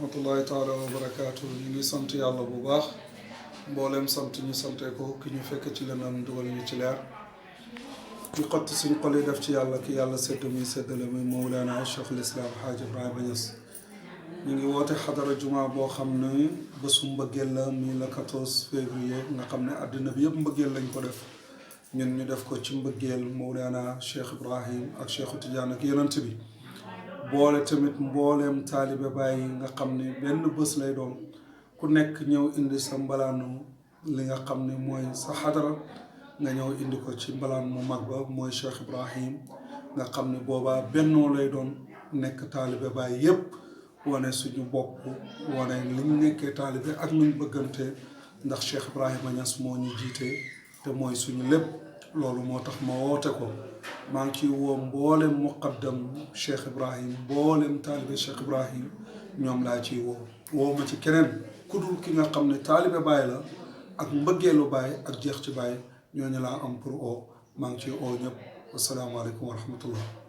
rahmatullahi taala wa barakaatu. ñu ngi sant yàlla bu baax mbooleem sant ñu sante ko ki ñu fekk ci lëndëm dugal ñu ci leer di xotti suñ xol yi def ci yàlla ki yàlla sedd muy seddale muy Mawlana Cheikh al Islam Hadj Ibrahima Niass. ñu ngi woote xadara juma boo xam ne bésu mbëggeel la muy le 14 février nga xam ne àddina bi yëpp mbëggeel lañ ko def ñun ñu def ko ci mbëggeel Mawlana Cheikh Ibrahim ak Cheikh Tidiane ak yonent bi boole tamit mbooleem taalibe Baay nga xam ne benn bés lay doon ku nekk ñëw indi sa mbalaanu li nga xam ne mooy sa xadara nga ñëw indi ko ci mbalaan mu mag ba mooy Cheikh Ibrahim nga xam ne boobaa bennoo lay doon nekk taalibe Baay yépp wane suñu bopp wane liñ nekkee taalibe ak nuñ bëggante ndax Cheikh Ibrahima Niass moo ñu jiite te mooy suñu lépp loolu moo tax ma woote ko maa ngi ciy woo mboolem muqaddam Cheikh Ibrahim mboolem taalibe Cheikh Ibrahim ñoom laa ciy woo ma ci keneen ku dul ki nga xam ne taalibe Baay la ak mbëggeelu Baay ak jeex ci Baay ñooñu laa am pour maa ngi ciy ñëpp wasalaamaaleykum wa rahmatullah